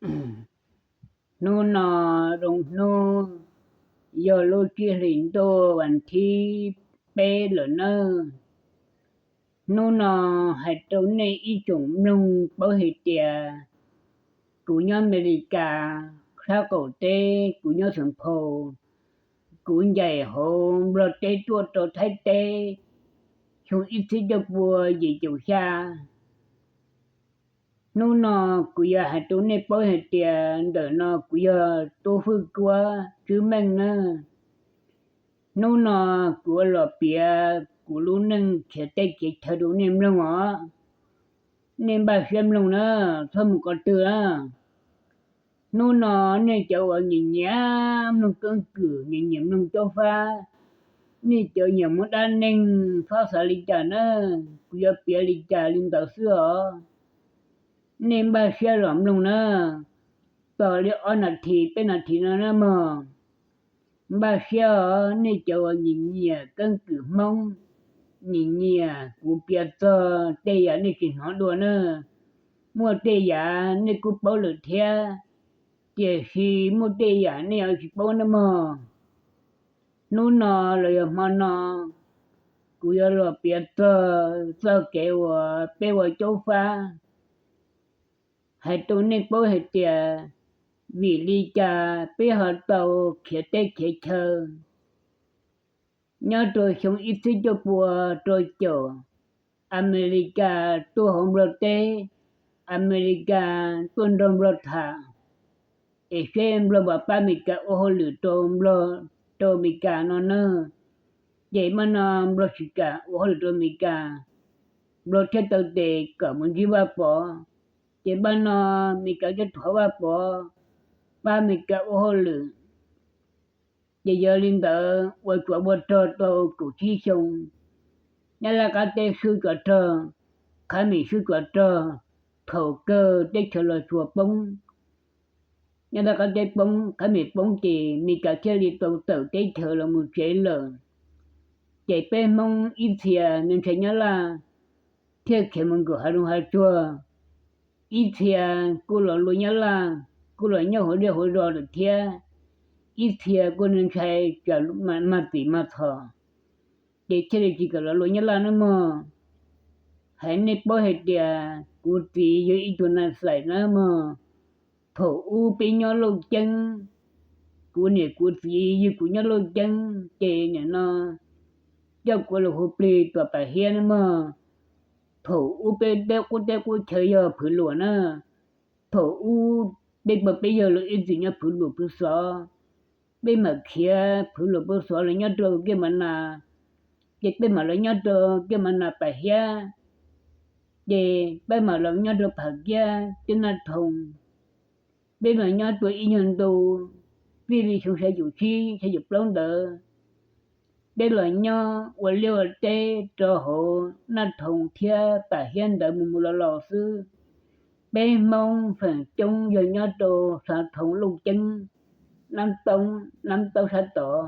Hnub no zoo hnub, yog lub tsib hlis ntuj vas thib peb lawm nawb. Hnub no hais rau nej ib tsoom mloog paub hais tias kuv nyob Amelikas sab qaum teb, kuv nyob Xeem Phau, kuv ncaim hauv Nplog teb tuaj rau Thaib teb xyoo ib txhiab cuaj pua yim caum xya. Hnub no kuv yuav hais rau nej paub hais tias ntawm no kuv yog Tub Fwj Kuab Tswb Meej nawb. Hnub no kuv ua los piav kuv lub neej khiav teb khiav chaw rau nej mloog os. Nej npaj siab mloog na, txhob mus qhov twg na. Hnub no nej cov uas nyiam nyiam mloog keeb kwm, nyiam nyiam mloog caub fab, nej cov nyiam mloog dab neeg txhob xav li cas na, kuv yuav piav li cas li ntawd xwb os. Nej npaj siab los mloog na, tos li ob nas this peb nas this no na mog. Npaj siab os, nej cov uas nyiam nyiam keeb kwm Hmoob, nyiam nyiam kuv piav txog tej yam nej tsis hnov dua na. Muaj tej yam nej kuj paub lawm thiab, tiam sis muaj tej yam nej yuav tsis paub na mog. Hnub no los yog hmo no, kuv yuav los piav txog txoj kev uas peb ua caub fab, hais rau nej paub hais tias vim li cas peb ho tau khiav teb khiav chaw. Nyob rau xyoo ib txhiab cuaj pua rau caum, Amelikas tuaj hauv Nplog teb, Amelikas tuaj nrog Nplog tham, es seb Nplog puas pab Amelikas ua hauj lwm rau Nplog, rau Amelikas no na. Ces npaj no Nplog tsis kam ua hauj lwm rau Amelikas, Nplog thiaj taw tes kom mus ntsib Vaj Pov. Ces npaj no Amelikas thiaj thov Vaj Pov pab Amelikas ua hauj lwm. Ces yog li ntawd ua tsov ua rog tau kaum tsib xyoo, Nyab Laj qab teb swb tsov rog, Khab Mim swb tsov rog, thaum kawg teb chaws Los Tsuas poob, Nyab Laj qab teb poob, Khab Mim poob ces Amelikas thiaj li tau tawm teb chaws los mus tsev lawm. Ces peb Hmoob ib txhia nws ntshai Nyab Laj thiaj khiav mus nkaum hav zoov hav tsuag, ib txhia kuj los luag Nyab Laj, kuj los nyob hauv liaj hauv zos lawm thiab, ib txhia kuj nws ntshai tsam mag txim mag txhom, ces thiaj li tsis kam los luag Nyab Laj nawb mog. Hais nej paub hais tias kuv txiv yog ib tug nas xais nawb mog. Thaum ub peb nyob Looj Ceeb, kuv niam kuv txiv yug kuv nyob Looj Ceeb ces nim no coj kuv los hu plig tom Pam Hiab nawb mog. Thaum ub peb teb qub teb qub chaw yog Phwv Luam na. Thaum ub peb pog peb yawg los ib txwm nyob Phwv Luam Phwv Xov, peb mam khiav Phwv Luam Phwv Xov los nyob rau Kiaj Mas Nas, ces peb mam los nyob rau Kiaj Mas Nas Pam Hiab, ces peb mam los nyob rau Pam Kiab, Kiab Naj Thoo. Peb mam nyob rau ib nyuag ntu, txij li xyoo xya caum tsib xya caum plaub ntawd, peb los nyob ua liaj ua teb rau hauv Naj Thoo thiab Pam Hiab ntawd mus mus los los xwb. Peb Hmoob feem coob yog nyob rau Xav Thoo, Looj Ceeb, Nab Toob, Nab Toob sab tod.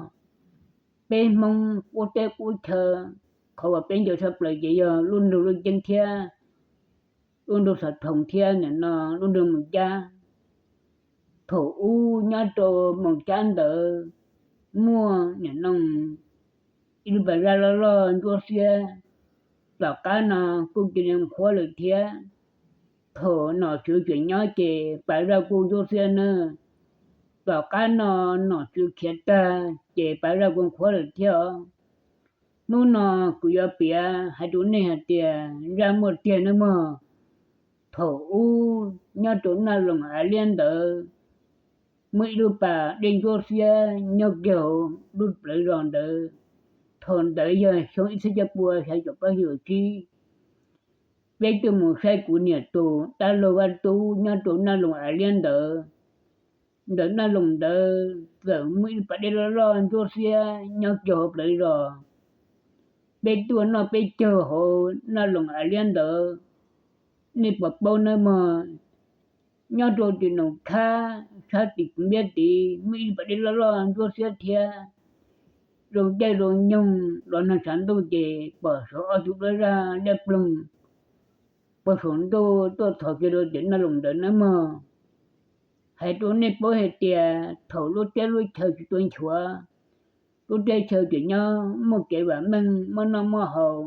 Peb Hmoob qub teb qub chaw, qhov uas peb nco tshaj plaws ces yog lub nroog Looj Ceeb thiab lub nroog Xav Thoo thiab nim no lub nroog Moos Cab. Thaum ub nyob rau Moos Cab ntawd muaj nim no ib lub pas zaj loj loj ntsuab xiab, tom qab no kuj cia li qhuav lawm thiab. Thaum nom tswv tseem nyob ces pas zaj kuj ntsuab xiab na. Tom qab no nom tswv khiav tag ces pas zaj kuj qhuav lawm thiab os. Hnub no kuv yuav piav hais rau nej hais tias zaj muaj tiag nawb mog. Thaum ub nyob rau Naj Loos Av Liab ntawd, muaj ib lub pas dej ntsuab xiab nyob kiag hauv lub plawv zos ntawd. Thaum ntawd yog xyoo ib txhiab cuaj pua xya caum plaub xya caum tsib. Peb tuaj mus saib kuv niam tus dab laug Vaj Tub nyob rau Naj Loos Av Liab ntawd. Ntawm Naj Loos ntawd txawm muaj ib lub pas dej loj loj ntsuab xiab nyob kiag hauv plawv zos. Peb tuaj noj peb caug hauv Naj Loos Av Liab ntawd, nej puas paub nawb mog. Nyob rau tim Noom Khab sab tim Kuv Npiab tid muaj ib lub pas dej loj loj ntsuab xiab thiab. Zoo caij zoo nyoog los nag tshav ntuj ces pom saum ob tug duab zaj liab ploog puag saum ntuj tuaj txhos kiag rau tim Naj Loos ntawd nawb mog. Hais rau nej paub hais tias thaum lub teb lub chaw tsis tau nchuav, lub teb chaw tseem nyob muaj kev vam meej, muaj noj muaj haus,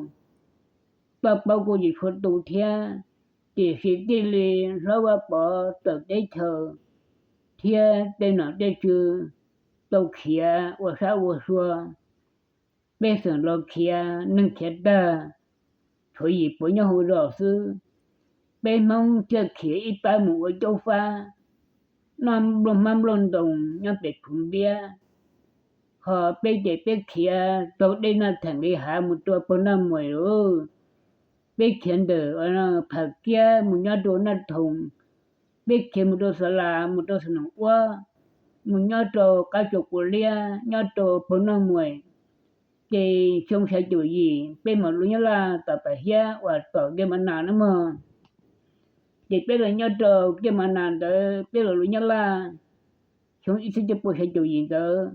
toj pob kuj tsis tshua tu thiab, tiam sis txij li Hlob Vaj Pov tawm teb chaws thiab tej nom tej tswv tau khiav ua sab ua sua, peb xeem los khiav, neeg khiav tag, tshuav yim puav nyob hauv zos xwb. Peb Hmoob thiaj khiav ib pab mus ua caub fab, noj nplooj hmab nplooj ntoos nyob pem Phuv Npiab. Ho peb ces peb khiav taug dej Naj Theem li hav mus rau Pawg Naj Mues lawm. Peb khiav ntawm Pham Kiab mus nyob rau Naj Thoos, peb khiav mus rau Xa Las, mus rau Xa Noom Uab, mus nyob rau Qab Tsuas Kuas Liab, nyob rau Pawg Naj Mues. Ces xyoo xya caum yim peb mam los Nyab Laj tom Pam Hiab uas tom Kiaj Ma Nas na mog. Ces peb los nyob rau Kiaj Ma Nas ntawd, peb los los Nyab Laj xyoo ib txhiab cuaj pua xya caum yim ntawd,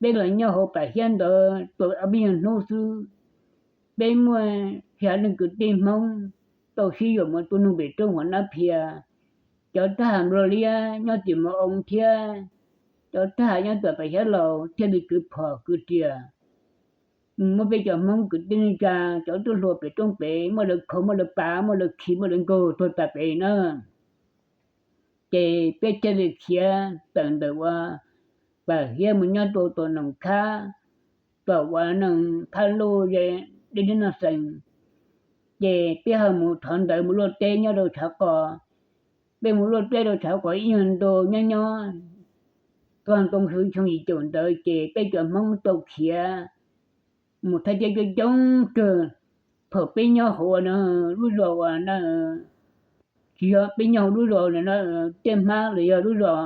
peb los nyob hauv Pam Hiab ntawd tau ob peb nyuag hnub xwb, peb muaj xya leej kwv tij Hmoob tau sib yuam mus tua noog pem roob Huam Nab Phias. Cov thab ham Nplog Liab nyob tim Mos Oo thiab cov thab ham nyob tom Pam Hiab Laus thiaj li kwv phom kwv riam mus muab peb cov Hmoob kwv tij neej tsa, cov tub hluas pem roob pem, muab lawv khaus, muab lawv pav, muab lawv khi, muab lawv nkaug tuag tas pem na. Ces peb thiaj li khiav tawm ntawm uas Pam Hiab mus nyob rau tom Noom Khab, tom uas Noom Phaj Luj, dej Nab Xees. Ces peb ho mus thov ntawd mus luaj teb nyob rau Tshav Qos. Peb mus luaj teb rau Tshav Qos ib nyuag ntu nyob nyob, txog ntoo xyoo yim caum ntawd ces peb cov Hmoob tau khiav mus thaj teb coob coob kawg. Thaum peb nyob hauv lub zos uas na, tsis yog peb nyob hauv lub zos na, Tiaj Hmab los yog lub zos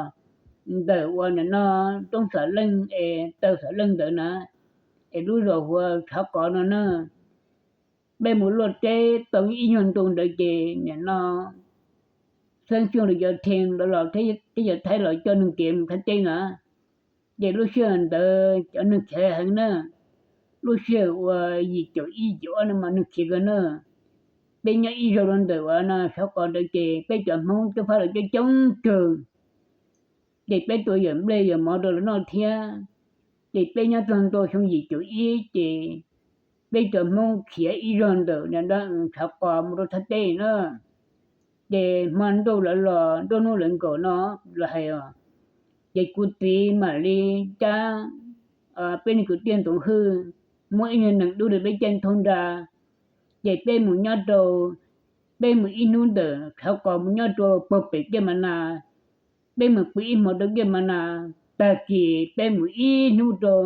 ntawm uas nim no roob Xam Leej es taw Xam Leej ntawd na, es lub zos hu ua Tshav Qos no na. Peb mus luaj teb tau ib nyuag ntu ntawd ces nim no Xeeb Xyooj los cov Theej los los thiab cov Thaib los coj neeg khiav mus thaj teb na. Ces lub sij hawm ntawd cov neeg khiav heev na, lub sij hawm uas yim caum ib caum ob no mas neeg khiav kawg na. Peb nyob ib zaug rau ntawm uas no Tshav Qos ntawd ces peb cov Hmoob coob fab los coob coob kawg. Ces peb tua yawm nplej yawm mov rau lawv noj thiab. Ces peb nyob txog ntua xyoo yim caum ib ces peb cov Hmoob khiav ib zaug ntawm Tshav Qos mus rau thaj teb na. Ces hmo ntuj lawv los nruab hnub lawv nkaum no los hais os, ces kuv txiv mam li cab peb neeg kwv tij ntxoov hwj, muab ib nyuag nees dub rau peb caij nthoo nra. Ces peb mus nyob rau, peb mus ib hnub ntawm Tshav Qos mus nyob rau puag pem Kiaj Ma Nas. Peb mus pw ib hmo rau Kiaj Ma Nas, tag kis peb mus ib hnub rau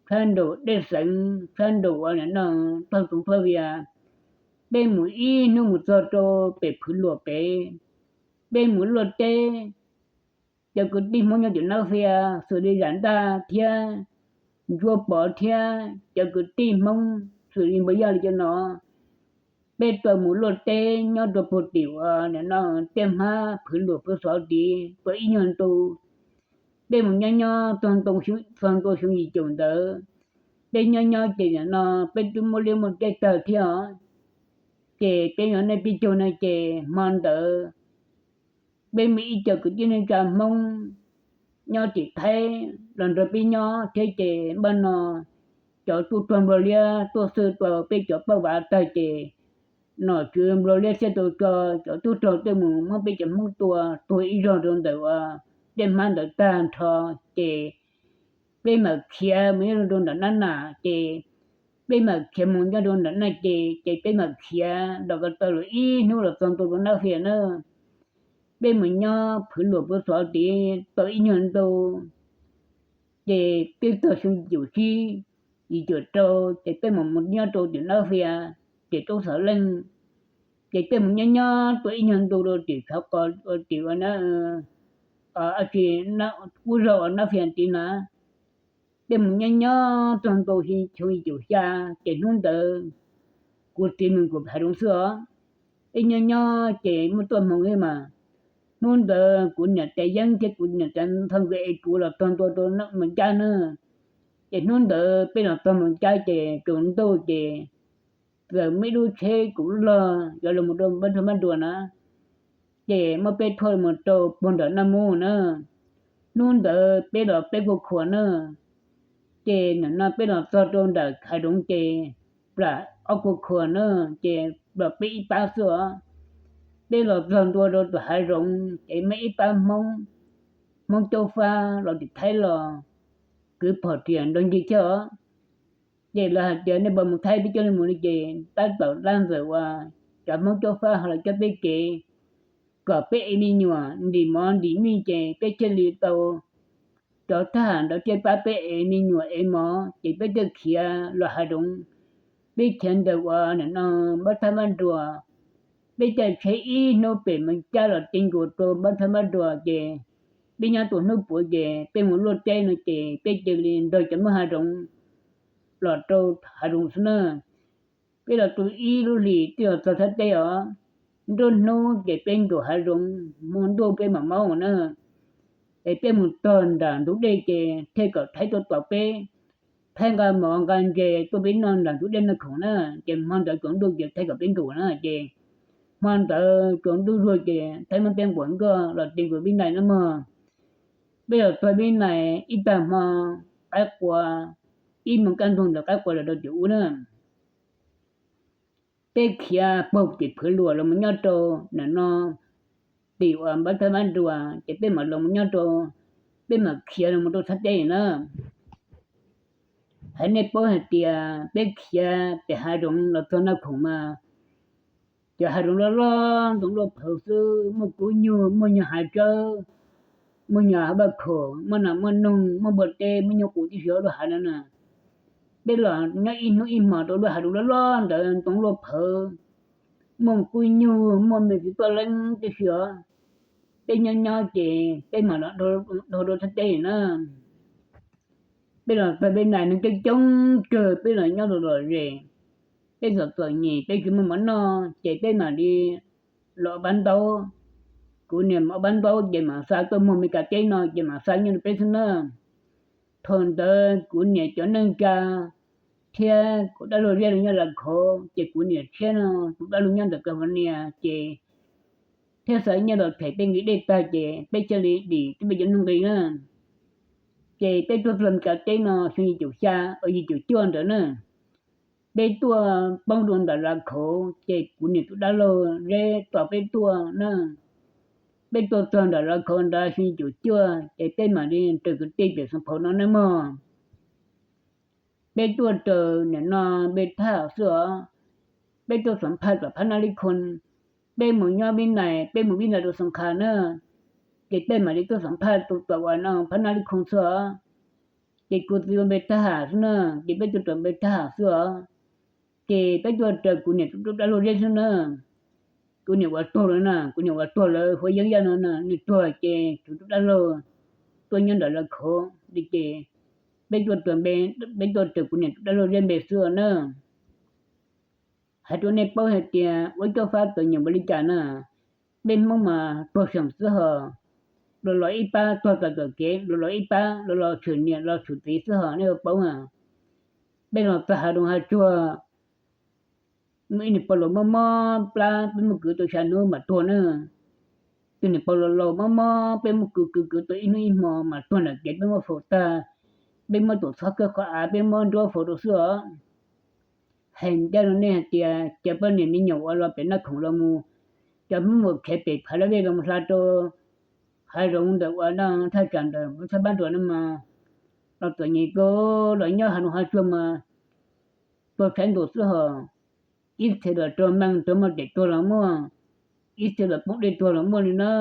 sab nraum Dej Xeev, sab nraum uas nim no Paj Txoov Paj Vias. Peb mus ib hnub mus txog rau pem Phwv Luam pem. Peb mus luaj teb, cov kwv tij Hmoob nyob tim Nab Fias xws li Zam Ntaj thiab Ntsuab Pov thiab cov kwv tij Hmoob xws li Npawg Yaj li cov no, peb tau mus luaj teb nyob rau puag tim uas nim no Tiaj Hmab, Phwv Luam, Phwv Xov tid tau ib nyuag ntu. Peb mus nyob nyob txog ntoo, txog ntua xyoo yim caum ntawd, peb nyob nyob ces nim no peb twb muaj liaj muaj teb tag thiab os. Ces peb nyob nej peb caug no ces hmo ntawd peb muaj ib co kwv tij neej tsa Hmoob nyob tim Thaib los nrog peb nyob thiab ces npaj no cov tub rog Nplog Liab tuaj xwb tau peb cov paj vav tag ces nom tswv Nplog Liab thiaj tau tso cov tub rog tuaj mus muab peb cov Hmoob tua tuag ib zog rau ntawm uas Dej Hmab ntawd tag nrho. Ces peb mam khiav mus nyob rau nram Nab Nas ces peb mam khiav mus nyob rau nram Naj Ces, ces peb mam khiav nram ko taw los ib hnub los txog ntua rau Nab Fias na. Peb mus nyob Phwv Luam Phwv Xov tid tau ib nyuag ntu, ces twb txog xyoo yim caum tsib, yim caum rau ces peb mam mus nyob rau tim Nab Fias, tim roob Xov Leej. Ces peb mus nyob nyob tau ib nyuag ntu rau tim Tshav Qos, tim uas tsis, ub, zog uas Nab Fias tid na. Peb mus nyob nyob txog ntua xyoo yim caum xya, ces hnub ntawd kuv txiv mus kuv hav zoov xwb os. Peb nyob nyob ces muaj tuaj hmoo li mas, hnub ntawd kuv niam tais Yeeb thiab kuv niam tais Ntxhoo nkawd es kuv los txog ntua rau Moos Cab na. Ces hnub ntawd peb los txog Moos Cab ces tsaus ntuj ces txawm muaj ib lub tsheb kuv loj yuav los mus rau Npab Nrua na. ces muab peb thuaj mus rau puag nram Naj Mub na. Hnub ntawd peb los peb kua khuas na, ces nim no peb los txog rau nram hav zoov ces plam ob kua khuas na, ces plam peb ib pab xwb os. Peb los txog ntua rau tom hav zoov ces muaj ib pab Hmoob, Hmoob Caub Fab los tim Thaib los, kwv phom riam nrog ncig thiab os. Ces lawv hais tias nej puas mus Thaib, peb coj nej mus li. Ces tab tom lab ntxawm uas cov Hmoob Caub Fab ho los coj peb kev kom peb ev me nyuam ntim mov ntim mij, ces peb thiaj li tau, cov thab ham ntawd thiaj pab peb ev me nyuam ev mov, ces peb thiaj khiav los hav zoov. Peb khiav ntawm uas nim no Npab Thaj Npab Nruas, peb caij tsheb ib hnub pem Moos Cab los ti nkaus rau Npab Thaj Npab Nruas, ces peb nyob tus hnub puav ces peb mus luaj teb no ces peb cia li nrog cov Hmoob hav zoov los rau hav zoov xwb na. Peb los tu ib lub hlis twb los txog Thaib teb os. Nruab hnub ces peb nkaum hav zoov, hmo ntuj peb mam maub na. Es peb mus txog nram ntug dej ces thiaj kom Thaib tuaj tos peb. Thaib nqa mov nqa ntses tuaj peb noj nram ntug dej Naj Khoom na, ces hmo ntawd tsaus ntuj ces Thaib kom peb nkaum na, ces hmo ntawd tsaus ntuj zuag ces Thaib muab peb nquas nkoj los ti nkaus Vib Nais na mog. Peb los txog Vib Nais ib tag hmo, qaib qua, ib moos kaj ntug ntawd qaib qua los rau tim ub na. Peb khiav paug tim Phwv Luam los mus nyob rau nim no tim uas Npab Thaj Npab Nruas, ces peb mam los mus nyob rau, peb mam khiav los mus rau Thaib teb na. Hais nej paub hais tias peb khiav pem hav zoov los txog Naj Khoom mas cov hav zoov loj loj ntoo luaj phawv xwb, muaj kub nyuj, muaj nyuag hav tsawb, muaj nyuag hav vaj khaum, muaj nas muaj noog, muaj npua teb, muaj nyuag qus tib si lub hav no na. Peb los nyob ib hnub ib hmos rau lub hav zoov loj loj ntawd ntoo luaj phawv, muaj kub nyuj, muaj me txiv tuaj leeb tib si os. Peb nyob nyob ces peb mam los dhau rau Thaib teb na. Peb los txog Vib Nais neeg coob coob kawg, peb los nyob rau lom zem. Peb txom txom nyem peb tsis muaj mov noj ces peb mam li los ua pab ntaub. Kuv niam ua pab ntaub ces mam xa tuaj muag Mes Kas teb no ces mam xa nyob rau peb xwb na. Thaum ntawd kuv niam cov neej tsa thiab kuv dab laug Ziab los nyob Las Khov, ces kuv niam tshiab no tus dab laug nyob ntawm California ces thiaj xa nyiaj los them peb nqi dej tag ces peb thiaj li dim tib peb cov nuj nqi na. Ces peb tuaj txog Mes Kas teb no xyoo yim caum xya, yim caum cuaj ntawd na. Peb tuaj poob rau nram Las Khov ces kuv niam tus dab laug Zeb tos peb tuaj na. Peb tuaj txog nram Las Khov ntawd xyoo yim caum cuaj ces peb mam li raws kwv tij pem Xeev Phaum no nawb mog. Peb tuaj raws nim no Npe Thaj xwb os. Peb tuaj Xam Phaj tom Phab Nab Lib Khoo. Peb mus nyob Vib Nais, peb mus Vib Nais rau Xam Khas na, ces peb mam li tuaj Xam Phaj tus tom uas no Phab Nab Lib Khoo xwb os. Ces kuv txiv ua Npe Thaj Ham xwb na, ces peb tuaj raws Npe Thaj Ham xwb os. Ces peb tuaj raws kuv niam tus dab laug Zeb xwb na. Kuv niam ua tuag lawm na, kuv niam ua tuag lawm, Huab Yeeb Yaj no na, nws tuag ces tshuav tus dab laug tuaj nyob nram Las Khov li ces peb tuaj raws, peb tuaj raws kuv niam tus dab laug Zeb Npe xwb na. Hais rau nej paub hais tias ua Caub Fab txom nyem npaum li cas na, peb Hmoob mas tuag seem xwb hos, los los ib pab tuag txom txom kev, los los ib pab los los tshwm niam los tshwm txiv xwb hos nej ua paub a. Peb los txog hav zoov hav tsuag, muaj ib niag pog laus mob mob plab, peb muab kwv tau xya hnub mam tuag na. Tus niag pog laus laus mob mob, peb muab kwv kwv kwv tau ib hnub ib hmo mam tuag nram kev, peb muab faus tag, peb muab tus txhob khawb qhov av, peb muab nruab faus rau xwb os. Hais ncaj rau nej hais tias cov poj niam me nyuam uas los pem Naj Khoom los mus, cov Hmoob uas khiav pem Phav Laj Vej los mus hla rau hav zoov ntawm uas no thaj tsam ntawm Pab Thaj Pab Nruas no mas, los txom nyem kawg, los nyob hav zoov hav tsuag mas tuag tshaib ntuj xwb hos. Ib txhia los raug mees raug muaj tes tuag los muaj, ib txhia los poob dej tuag los muaj li na.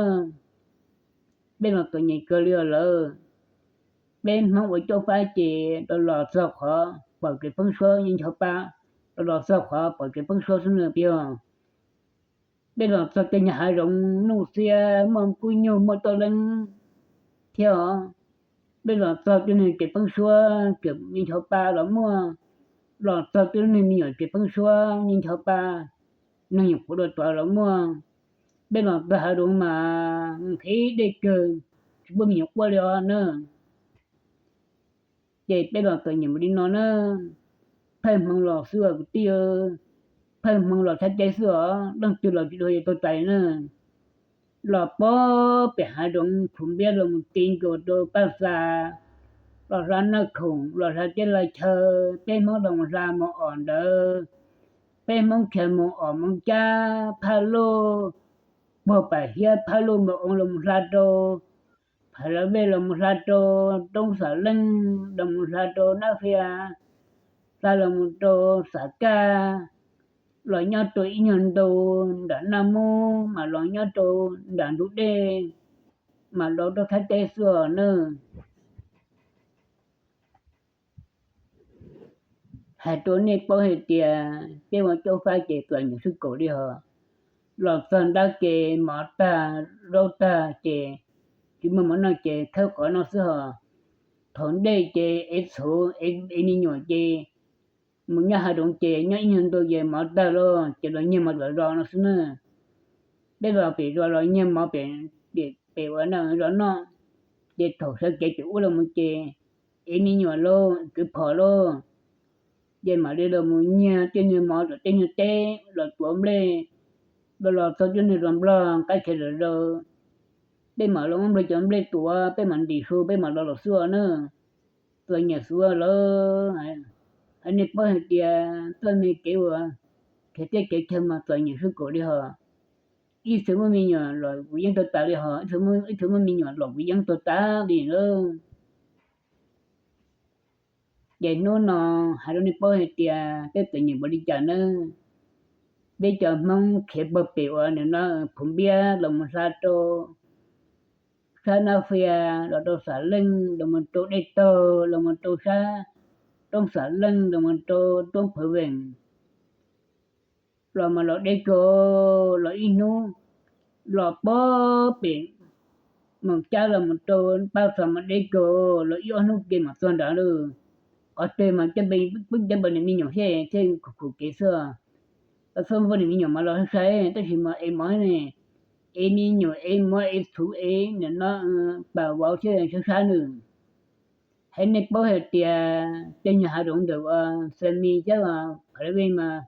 Peb los txom nyem kawg li os lawm. Peb Hmoob ua Caub Fab ces los los txog qhov pom tsev pheeb suab yeej ncho pa, los los txog qhov pom tsev pheeb suab xwb na peb os. Peb los txog tej nyuag hav zoov nuj xiab muaj kub nyuj muaj toj leeb thiab os. Peb los txog tej niag tsev pheeb suab tseem yeej ncho pa los muaj, los txog tej niag me nyuam tsev pheeb suab yeej ncho pa, neeg nyuam qhuav dua tod los muaj. Peb los txog hav zoov mas nqhis dej kawg, tsis pub me nyuam quaj li os na. Ces peb los txom nyem mus li no na, phaj hmoov los xwb os kwv tij, phaj hmoov los thab teb xwb os, leej twg los tsis dua yuav tau tais na. los puag pem hav zoov Phuv Npiab los mus ti nkaus rau Paj Xa, los hla Naj Khoom, los hla teb la chaw, peb Hmoob los mus hla mus om ntawd, peb Hmoob khiav mus om mus cab Phaj Luj, puag Pam Hiab Phaj Luj mus oo los mus hla rau Phaj Laj Vej, los mus hla rau Roob Xam Leej, los mus hla rau Nab Fia, hla los mus rau Xam Kaj, los nyob rau ib nyuag ntu nram Naj Mub, mas los nyob rau nram ntug dej, mas los rau Thaib teb xwb os nawb. Hais rau nej paub hais tias peb ua Cob Fab ces txom nyem sub kaum li hos. Los txog nrab ke mov tag zaub tag ces tsis muaj mov noj ces khawb qhov no xwb hos. Thaum ntej ces ev txhuv, ev me nyuam ces mus nyob hav zoov ces nyob ib nyuag ntu ces mov tag lawm ces los nyiag mov tom zos no xwb na. Peb los pem zos los nyiag mov pem, pem ua zos noj. Ces thaum sawv kev pem ub los mus ces ev me nyuam lauj, kwv phom lauj, ces mam li los mus nyiag tej niag mov tom tej niag teb los tuav nplej, los los txog tej niag zos Nplog qab khiav zom zaws, peb mam los muab Nplog cov nplej tuav, peb mam ntim su, peb mam los los xwb os nawb. Txom nyem xwb lawm. Hais nej paub hais tias txoj me kev ua khiav teb kev chaw mas txom nyem sub kaum li hos. Ib txhia muaj me nyuam los kuv yeej tau tas li hos, ib txhia muaj me nyuam los kuv yeej tau tas li lawm. Ces hnub no hais rau nej paub hais tias peb txom nyem npaum li cas nawb. Peb cov Hmoob khiav puag pem uas nim no Phuv Npiab los mus hla rau sab Nab Fia, los rau Xam Leej, los mus rau Dej Taug, los mus rau sab Roob Xam Leej, los mus rau Roob Phawv Veem, los mas los deb kawg, los ib hnub, los puag pem Moos Cab los mus rau Paj Xos mas deb kawg, los ib ob hnub ke mam txog nrad lawm. Qhov twg mas coj peb cov npawg niam me nyuam thiab thiaj khum khum kev xwb. Tau txog npawg niam me nyuam mas los sai sai, tab sis mas ev mov ne, ev me nyuam, ev mov, ev txhuv, ev nim no pam vauv thiab sab sab nws. Hais nej paub hais tias tej nyuag hav zoov ntawm uas Xa Mis thiab Pham Laj Vej mas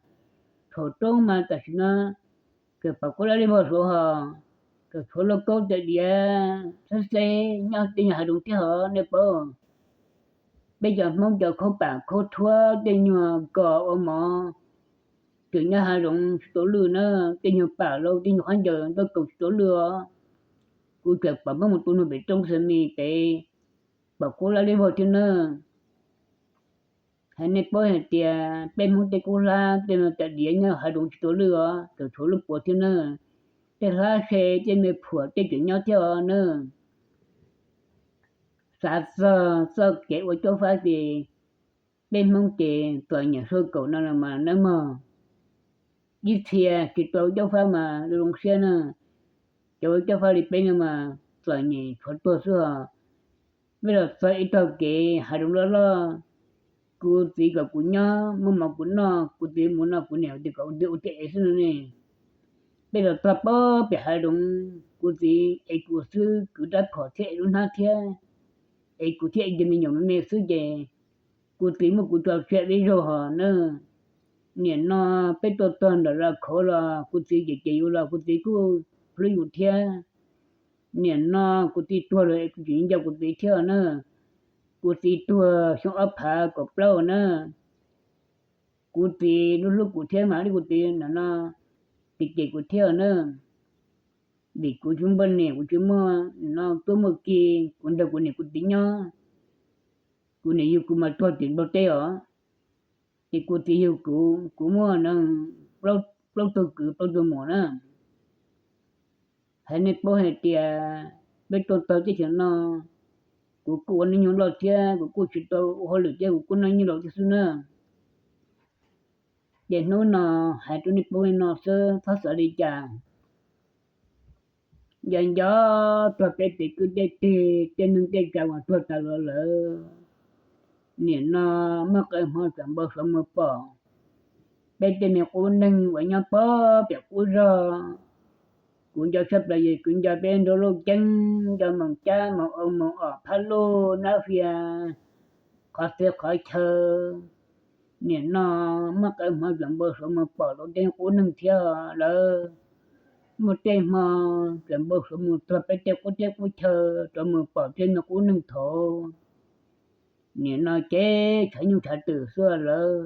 thaum roob mas tam sim no kawm pam kuab lab liab vog suav hos, kawm tshuav lauj kaub cawv diav xeb xeb nyob tej nyuag hav zoov thiab hos nej paub. Peb cov Hmoob cov khaub pam khaub thuab tej nyuag kos ua mov, tseem nyob hav zoov tsis tau lwj na, tej nyuag pam lauj tej nyuag khaub ncaws ntau kaus tsis tau lwj os. Kuv tseem pom muab mus tu nug pem roob Xa Mis pem, pam kuab lab liab vog thiab na. Hais nej paub hais tias peb Hmoob tej kub hlab tej no cawv diav nyob hav zoov tsis tau lwj os, tseem tshuav lub puav thiab na. Tej hlab se tej me phuam tej tseem nyob thiab os na. Xav txog txoj kev ua Cob Fab ces peb Hmoob ces txom nyem sub kaum no los mas nawb mog. Ib txhia tsis tau ua Cob Fab mas zoo siab na. Cov ua Cob Fab li peb no mas txom nyem tshuav tuag xwb os. Peb los txog ib tog kev hav zoov loj loj, kuv txiv kom kuv nyob muaj mov kuv noj, kuv txiv mus no kuv niam tias kom kuv txiv ua tiag ev xwb no ne. Peb los txog puag pem hav zoov, kuv txiv ev kuv xwb, kwv rab phom thiab ev lub hnab thiab, ev kuv thiab ev cov me nyuam me me xwb ces kuv txiv muab kuv tso tseg peb zaug hos na. Nim no peb tuaj txog nram Zas Khauv los kuv txiv cem cem yus los kuv txiv kuj hlub yus thiab. Nim no kuv txiv tuag lawm es kuv tseem nco kuv txiv thiab na. Kuv txiv tuag xyoo ob phav kaum plaub na. Kuv txiv hlub hlub kuv thiab mas li kuv txiv nim no cem cem kuv thiab na. Vim kuv tsis muaj poj niam, kuv tsis muaj no tuaj muaj ki, kuv nrog kuv niam kuv txiv nyob. Kuv niam yug kuv mas tuag tim Nplog teb os. Ces kuv txiv yug kuv, kuv muaj plaub tug kwv plaub tug muam na. Hais nej paub hais tias peb tuaj txog teb chaws no, kuv kuj ua neej nyoog loj thiab, kuv kuj tsis tau ua hauj lwm thiab, kuv kuj noj nyob laus thiab xwb na. Ces hnub no hais rau nej paub li no xwb, txhob xav li cas. Nco nco txog peb tej kwv tej tij, tej neej tej tsav uas tuag tas los lawm. Nim no muaj qee hmo tsam npau suav mus pom, peb tej me qub neeg uas nyob puag pem qub zog. Kuv nco tshaj plaws yog kuv nco peb nraug Lauj Ceeb, nco Moos Cab, Moos Au, Moos Om, Phab Luj, Nab Fia, qhov txhia qhov chaw. Nim no muaj qee hmo tsam npau suav mus pom lawv tej qub neeg thiab lawm. muaj tej hmo txawm npau suav mus txog peb tej qub teb qub chaw rov mus pom tej me qub neeg thaud. Nim no ces tshav nyuj tshav twm xwb lawm.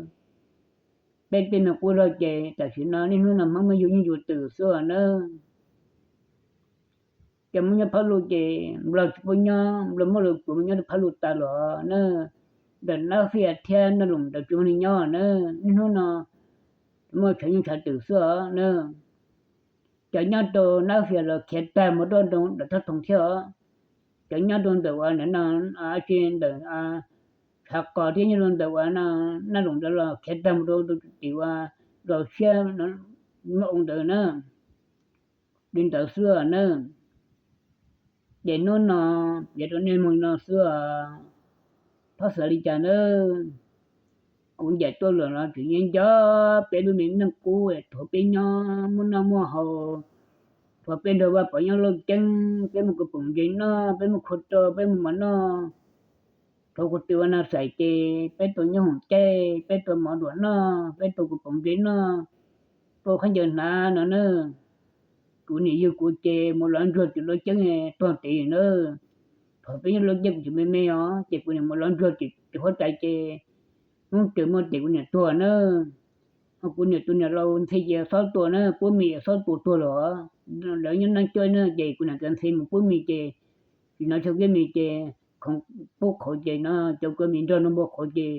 Peb tej me qub zog ces tam sim no niaj hnub no Hmoob muab yug nyuj yug twm xwb nawb. Ces muab nyob phab lus ces Nplog tsis pub nyob, Nplog muab lawv kuv mus nyob rau phab lus tas los na. Ntawm Nab Fias thiab Naj Loos ntawd tsis muaj neeg nyob na, niaj hnub no muaj tshav nyuj tshav twm xwb os na. Cov nyob rau Nab Fias los khiav tag mus rau ntawm Thaj Thoom thiab os. Cov nyob rau ntawm uas nim no tsis ntawm Tshav Qos thiab nyob rau ntawm uas Naj Loos ntawd los khiav tag mus rau tim uas zos siab Mab Oo ntawd na. Li ntawd xwb na. Ces hnub no piav rau nej mloog li no xwb os. Txhob xav li cas nawb. Kuv ncaim tuaj lawm los tseem nyob nco peb lub me neej qub thuav peb nyob muaj noj muaj haus, thuav peb nrog vaj pov nyob lauj ceeb, peb muaj kua poom ntse noj, peb muaj khua rau, peb muaj mov noj. Thaum kuv twb ua na xais ces peb tau nyob hoom caij, peb tau mov duam noj, peb tau kua poom ntse noj, tau khaub ncaws hnav no na. Kuv niam yug kuv ces mus lov ntsuag tim lauj ceeb tuag tid na. Thaum peb nyob lauj ceeb kuv tseem me me os ces kuv niam mus lov ntsuag tim huab tais ces hnub twg muaj ces kuv niam tuag na. Ho kuv niam tus niam laus ntxhi ces xob tua na, puab mis xob tua tuag lawm. Lawv nyob Naj Cuab na ces kuv niam ntxhi mus puab mis ces tsis hnov chaw kiab mis ces khoov pub qhauv ces no cov kua mis nrog npua qhauv ces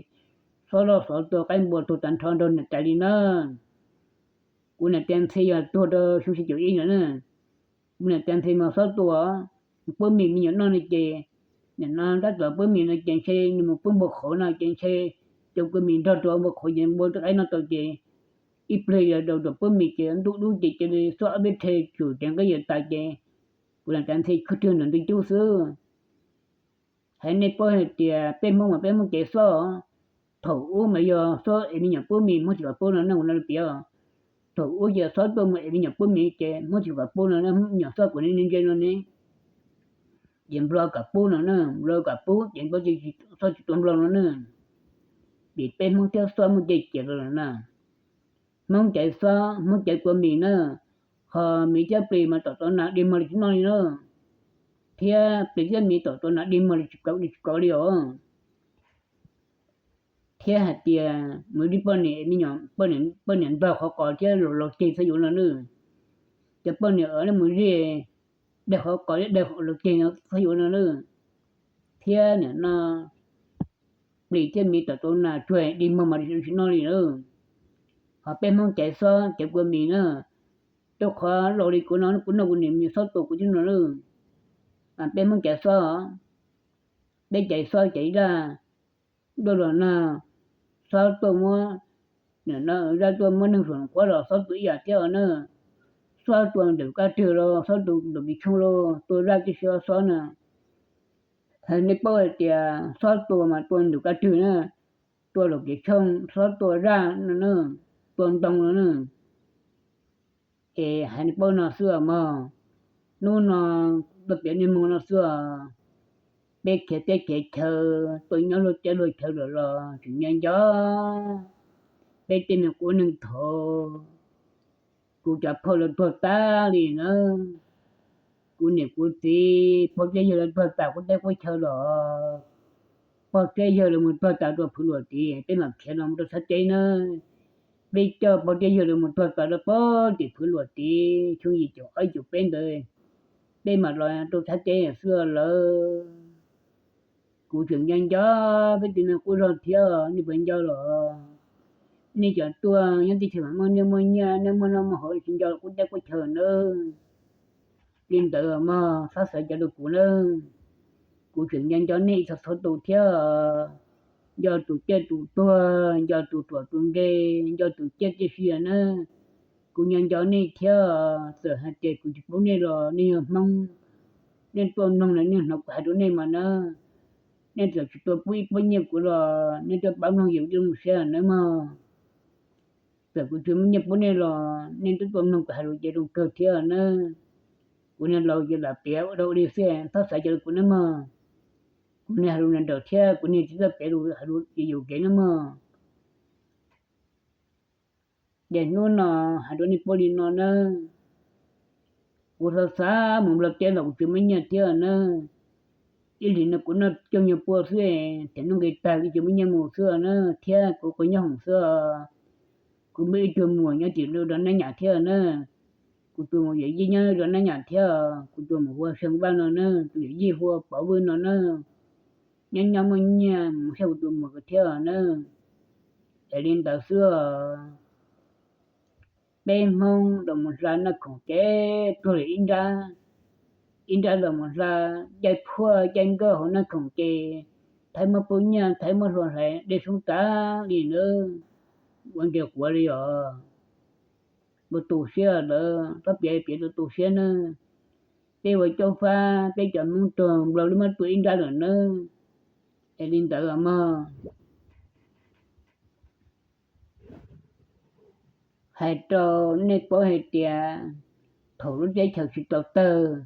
xob loj xov tua qaib npua tuag tag nrho nrog niam tais li na. Kuv niam tais ntxhi yog tuag rau xyoo xya caum ib no na. Kuv niam tais ntxhi mas xob tua, puab mis me nyuam noj no ces, nim no tab tom puab mis no ces ntshe nws mus pub npua qhauv no ces ntshe cov kua mis nrog rau npua qhauv ces npua qaib noj tau ces ib pliag yog rau rau puab mis ces ntuj dub ces cia li xob ob peb rhe tsum ceev qab yawm tas ces kuv niam tais ntxhi khwb rwg ntawm ntug cub xwb. Hais nej paub hais tias peb Hmoob mas peb Hmoob caiv xob, thaum ub mas yog xob es me nyuam puab mis Hmoob tsis kam pub no ne, kuv no piav. Thaum ub ces xob tuaj mus es me nyuam puab mis ces Hmoob tsis kam pub no, me nyuam xob kuv ne ntse no ne, ces Nplog kam pub no na, Nplog kam pub ces xob tsis tua Nplog no na. Vim peb Hmoob thiab xob muaj cai cias lawm na. Hmoob caiv xob, Hmoob caiv kua mis na, ho mis thiab plis mas tom tau nas dig mog li tsis noj li na, thiab plis thiab mis tom tau nas dig mog li tsis kav li os. Thiab hais tias mus zij poj niam, poj niam ntaug qhov qos thiab laus ceg txhob yuav no na. Cov poj niam mus zij daig qhov qos thiab daig laus ceg txhob yuav no na. Thiab nim no plis thiab mis tom tau nas tsuag dig mog mas tsis noj li na. Ho peb Hmoob caiv xob caiv kua mis na, rau qhov laus li kuv no kuv noj kuv niam mis xob tua kuv thiab no na. Peb Hmoob caiv xob, peb caiv xob caiv zaj, duaj los nag, xob tuaj muab, nim no zaj tuaj muab neeg hluas quab los xob tua ib yam thiab na. Xob tua ntawm kab rwg los xob tua ntawm kis tshooj los tua zaj tib si xob na. Hais nej paub hais tias xob tua mas tua ntawm kab rwg na, tua lub kis tshooj, xob tua zaj no na, tua ntoo no na. Es hais nej paub no xwb os mog. Hnub no tuaj piav nej mloog no xwb os. Peb khiav teb khiav chaw tuaj nyob luag teb luag chaw lawm los tseem nco nco peb tej me qub neeg thaud. Kuv cov phauj lawv tuag tas li na. Kuv niam kuv txiv pog thiab yawg lawv tuag tas qub teb qub chaw los, pog thiab yawg lawv mus tuag tas rau Phwv Luam tid, peb mam khiav los rau Txhab Teb na. Peb coj pog thiab yawg lawv mus tuag tas rau pem tim Phwv Luam tid xyoo yim caum ob yim caum peb ntawd, peb mam los rau Txhab Teb xwb lawm. Kuv tseem nco nco peb tej me qub zog thiab, nej puas nco los? Nej cov tuaj nyob teb chaws mas muaj nyiaj muaj nyiaj, nej muaj noj muaj haus tsis nco qub teb qub chaw nawb. Li ntawd mog, txhob xav cov rau kuv nawb. Kuv tseem nco nco nej txhua txhua tus thiab, nco tus ciaj tus tuag, nco tus ruam tus nqe, nco tus ciaj tib si na. Kuv nco nco nej thiab, txawm hais tias kuv tsis pub nej los nej yog Hmoob, nej tuaj mloog no nej hnov kuv hais rau nej mas na. Nej txawm tsis tuaj pub ib pob nyiaj kuv los nej tuaj pab mloog yus ib lub siab nawb mog. Txawm kuv tsis muaj nyiaj pub nej los nej twb tuaj mloog kuv hais lus ces zoo kawg thiab na. Kuv niag laus ces lam piav ua rau ua li xwb, txhob xav cov rau kuv nawb mog. Kuv niag hais lus nrawm thiab kuv niag tsis txawj piav lus hais lus ces yuam kev nawb mog. Ces hnub no hais rau nej paub li no nawb. Kuv xav xav mus Nplog teb los kuv tsis muaj nyiaj thiab na. Ib hlis no kuv noj coj nyuag pua xwb, thaum no nqis tag kuv tsis muaj nyiaj mus xwb na, thiab kuv quav nyob hoom xwb. Kuv muaj ib tug muam nyob tim lub zos Nab Nyas thiab na. Kuv tus muam yawm yij nyob zos Nab Nyas thiab, kuv tus muam hu ua Seej Vaj no na, tus yawm yij hu ua Pov Vwj no na. Nyob nyob muaj nyiaj mus saib kuv tus muam thiab na. Es li ntawd xwb os. Peb Hmoob los mus hla Naj Khoom ces tuag li ib nrab, ib nrab los mus hla, caij phuaj caij nkoj hauv Naj Khoom ces Thaib muab pub nyiaj, Thaib muab hlua hlais dej soob tas li na. Ua ntsej quav li os. Ua tu siab lawm, txhob piav piav tu tu siab na. Peb ua caub fab, peb cov Hmoob tuag Nplog li muab tua ib nrab lawm na. Es li ntawd os mog. Hais rau nej paub hais tias thaum lub teb chaws tsis tau tawg,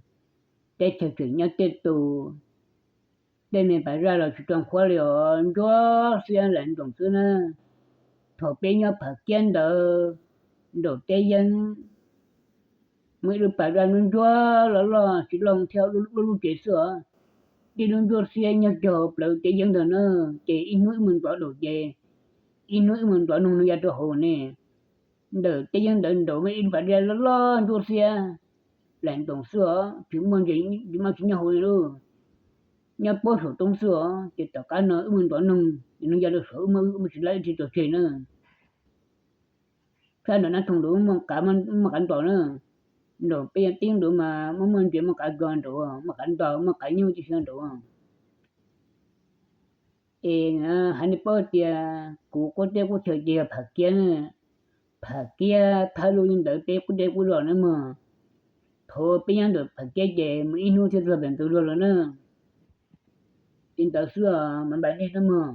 teb chaws tseem nyob tej tus, tej me pas zaj los tsis tau qhuav li os, ntsuab xiab laim ntoos xwb na. Thaum peb nyob Phav Kiab ntawd, nraum teb yeeb, muaj ib lub pas zaj ntsuab ntsuab loj loj tsis loj thiab, lub lub tsev xwb os. Tib lub ntsuab xiab nyob rau hauv plawv teb yeeb ntawd na, ces ib hnub wb mus ntxov daum ces, ib hnub wb mus ntxov noog noog ya rau hauv ne. Ntawm teb yeeb ntawd nraum muaj ib lub pas zaj loj loj ntsuab xiab laim ntoos xwb os, tsis muaj ntses, tsis muaj tsis nyob hauv li lauj. Nyob puag saum roob xwb os, ces tom qab no wb mus ntxov noog, noog ya rau saud, wb muab tsis laib wb tsis tau tseg na. Sab nraum Nab Thoom nraud muaj qav, muaj qav ntos na. Nraum peb yeeb teb nraud mas muaj muaj ntses, muaj qav kos nraud, muaj qav ntos, muaj qav nyuj tib si nraud. Es hais nej paub tias kuv qub teb qub chaw ces yog Phav Kiab, Phav Kiab Thaib Lub li ntawd peb qub teb qub zos na mog. Thaum peb nyob ntawm Phav Kiab ces mus ib hnub thiaj txog pem ntug zos lawm na. Li ntawd xwb os, mam npaj nej na mog.